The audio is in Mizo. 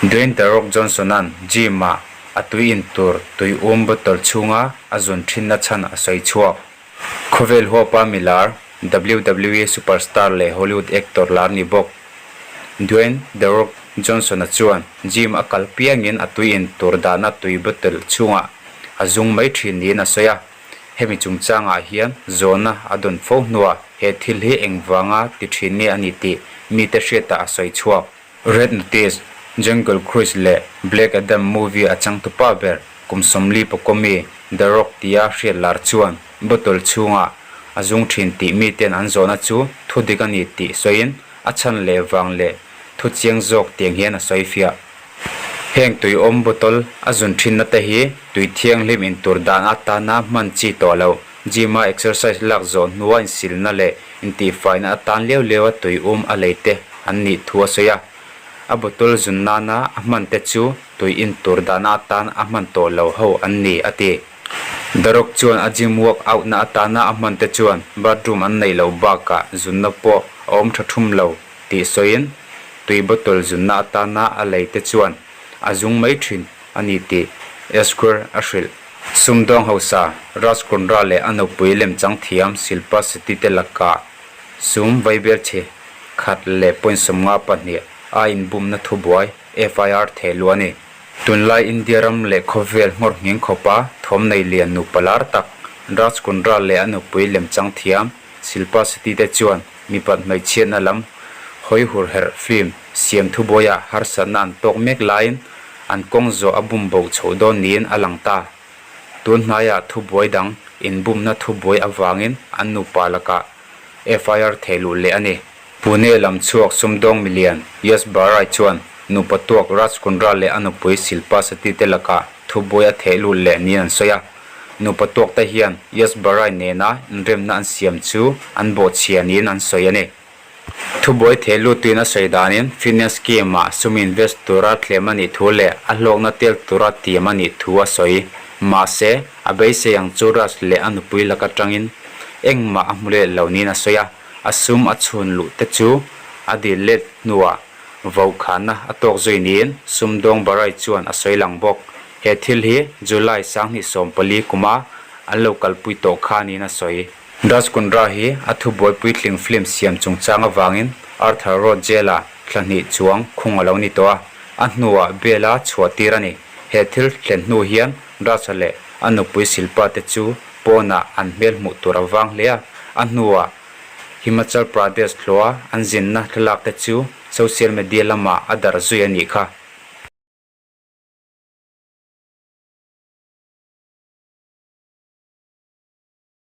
Dwayne The Rock Johnson-a'n gym-ah a tui in tur tui um bottle chhunga a zun thinna chhan a sawi chhuak. Khawvel huapa milar, WWE superstar leh Hollywood actor lar ni bawk Dwayne The Rock Johnson-a chuan gym a kal piangin a tui in tur dahna tui bottle chhungah a zung mai thin niin a sawi a. Hemi chungchangah hian zawhna a dawn fo hnuah he thil hi engvanga ti thin nge a ni tih mite hriatah a sawi chhuak. Red Notice, Jungle Cruise leh Black Adam movie a changtupa ber kum 40 pawkawmi The Rock tia hriat lar chuan bottle chhungah a zung thin tih miten an zawhna chu thu dik a ni tih sawiin a chhan leh vang leh thu chiang zawk tiang hian a sawi fiah. Heng tuiawm bottle a zun thinna te hi tui thianghlim intur dan atana hman chi tawh lo. Gym-a exercise lak zawh hnua insilna leh intihfaina atan liau liau a tui um a lei te an nih thu a sawi a. A bottle zun nana a hman te chu tui intur dahna atan a hman tawh lo ho an ni, a ti. The Rock chuan a gym work out na atana a hman te chuan bathroom an neih loh bakah zunna pawh a awm tha thum lo tih sawiin tui bottle zunna atana a lei te chuan a zung mai thin a ni tih Esquire a hrilh. Sumdawng hausa, Raj Kundra leh a nupui lemchang thiam Shilpa Shetty te lakah sum vaibel chhe khat leh point 52 a inbumna thubuai FIR theh luh a ni. Tunlai India ram leh khawvel nghawr nghing khawpa thawm nei lian nupa lar tak Raj Kundra leh a nupui lemchang thiam Shilpa Shetty te chuan mipat hmeichhiatna lam hawi hur herh film siam thubuaiah harsatna an tawk mek laiin an kawng zawh a bum bo chhoh dawn niin a lang ta. Tun hnaiah thubuai dang inbumna thubuai avangin an nupa lakah FIR theh luh leh a ni. Pune lam chhuak sumdawng milian Yash Barai chuan nupa tuak Raj Kundra leh a nupui Shilpa Shetty te lakah thubuai a theh lut leh niin an sawi a. Nupa tuak te hian Yash Barai nena inremna an siam chu an bawhchhia niin an sawi a ni. Thubuai theh lutuin a sawi danin fitness scheme-ah sum invest tura thlem a nih thu leh a hlawkna tel tura tiam a nih thu a sawi. Mahse, a beisei ang chu Raj leh a nupui lak atangin engmah a hmu let lo niin a sawi a, a sum a chhun luh te chu a dil let hnuah vaukhana a tawk zui niin sumdawng Barai chuan a sawi lang bawk. He thil hi July 2014 kuma an lo kalpui tawh kha niin a sawi. Raj Kundra hi a thubuai puitling film siam chungchang avangin Arthur Road Jail-ah thla hnih chuang khung a lo ni tawh a, a hnuah bail-a chhuah tir a ni. He thil thlen hnu hian Raj-a leh a nupui Shilpa te chu pawnah an hmel hmuh tur a vang hle a, a hnuah Himachal Pradesh hlawha an zinna thlalak te chu social media lamah a darh zui a nih kha.